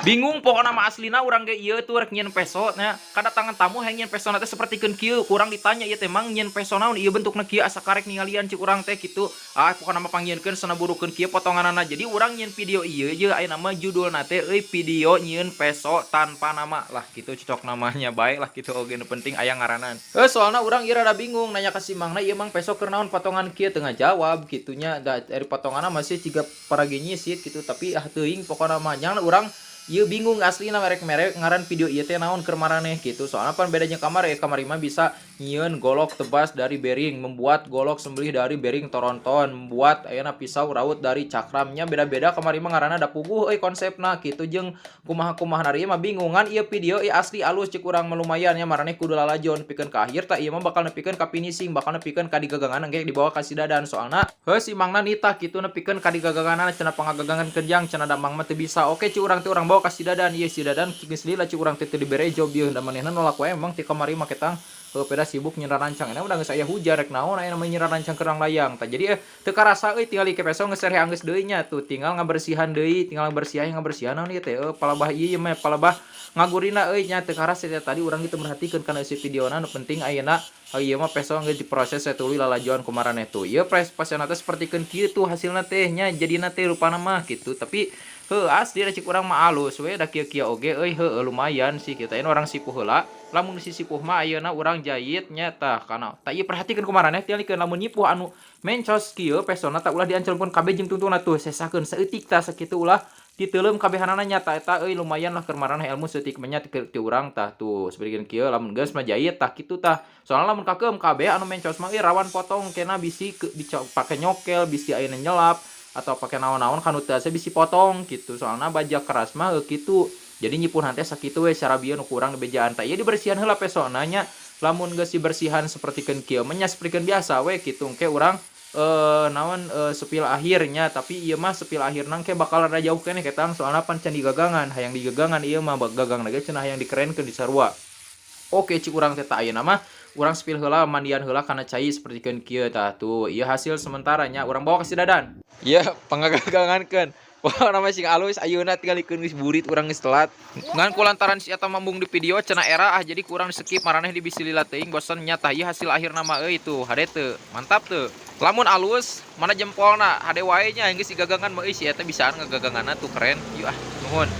Bingung pokokna mah, aslina urang ge ieu tuh rek nyieun peso nya. Kedatangan tamu hayang nyieun peso teh sapertikeun kieu. Kurang ditanya, ieu teh mang nyieun peso naon ieu bentukna kieu? Asa karek ningalian cik urang teh kitu. Ah, pokokna mah pangnyieunkeun sana burukeun kieu potonganana. Jadi urang nyieun video ieu ye aya nama judulna teh euy, video nyieun peso tanpa nama lah gitu, cocok namanya baik lah gitu. Oge nu penting aya ngaranan. Eh, soalna urang ieu rada bingung nanya ka si mangna, ieu mang peso keur naon potongan kieu? Teu ngajawab gitunya. Da dari potonganna masih jiga paragi nyisit gitu, tapi ah, teuing pokokna mah nya urang ieu bingung aslina merek-merek ngaran video ieu teh naon keur maraneh gitu. Soalnya pan bedanya kamar ya, kamari mah bisa nyieun golok tebas dari bearing, membuat golok sembelih dari bearing toronton, membuat ayeuna pisau raut dari cakramnya, beda-beda. Kamari mah ngaranna da puguh euy konsepna gitu jeung kumaha-kumaha. Ari mah bingungan ieu video ieu asli alus cek urang mah, lumayan ya. Maraneh kudu lalajon nepikeun ka akhir. Tah, ieu mah bakal nepikeun ka finishing, bakal nepikeun ka digagangan engke dibawa ka si Dadan. Soalna heuh, si mangna nitah kitu nepikeun ka digagaganana cenah, pangagagangan kejang cenah, da mang mah teu bisa. Oke cik urang teh, urang bawa ka si Dadan. Ieu si Dadan geus lila cik urang teh teu dibere job ieu, da manehna nolak wae emang ti kamari mah ketang. Heuh, peda sibuk nyieun rancang. Ini udah geus aya hujan, rek naon aya namanya nyieun rancang kerang layang. Tah, jadi teu karasa euy, tinggal ke peso geus sereh anggeus deui nya tuh, tinggal ngabersihan deui, tinggal ngabersihan, ngabersihan naon ieu teh, palebah ieu mah palebah ngagurina euy nya. Teu karasa teh tadi urang gitu merhatikeun kana isi videona. Nu penting ayeuna ieu mah peso geus diproses saya tuluy lalajoan kumaraneh tuh. Ieu pres pasena teh sapertikeun kieu tuh hasilna teh nya, jadina teh rupana mah gitu. Tapi heuh, asli da cik urang mah alus we, da kieu-kieu oge euy. Heueuh, lumayan sih kita ini. Urang sipuh heula, lamun si sipuh mah ayeuna urang jahit nya. Tah, kana tah ieu perhatikeun kumaraneh, tingalikeun lamun nyipuh anu mencos kieu pesona tah, ulah diancelkeun kabeh jeung tungtungna tuh, sesakeun saeutik tah sakitu, ulah diteuleum kabehanana nya. Tah, eta euy lumayan lah keur maraneh ilmu saeutik mah nya ti urang. Tah tuh, sapertikeun kieu lamun geus mah jahit tah kitu tah. Soalna lamun kakeum kabeh anu mencos mah euy rawan potong kena, bisi dipake nyokel, bisi ayeuna nyelap atau pakai naon-naon kanu teu bisi potong gitu. Soalna baja keras mah kitu. Jadi nyipuhan teh sakitu we cara bieu nu kurang dibejaan. Tah, ieu dibersihan heula pesona nya. Lamun geus dibersihan sapertikeun kieu mah nya, sapertikeun biasa we kitu, engke urang naon sepil akhirnya. Tapi ieu mah sepil akhirna engke bakal rada jauh keneh ketang, soalna pan can digagangan, hayang digagangan ieu mah, gagang lagi cenah hayang dikerenkeun di sarua. Oke cik urang teh. Tah, ayeuna mah urang spill heula, mandian heula kana cai sapertikeun kieu. Tah tuh, ieu hasil sementaranya, urang bawa ke si Dadan. Ieu pangagagangankeun. Wah, nama sing alus ayeuna, tingalikeun geus burit urang geus telat. Ngan kulantaran si eta mambung di video cenah era ah, jadi kurang skip maraneh di bisi lila teuing bosen nya. Tah, ieu hasil akhir nama euy tuh, hade teu? Mantap teu? Lamun alus mana jempolna, hade wae nya. Geus digagangan mah euy, si eta bisaan ngagaganganna tuh, keren. Yuk ah, nuhun.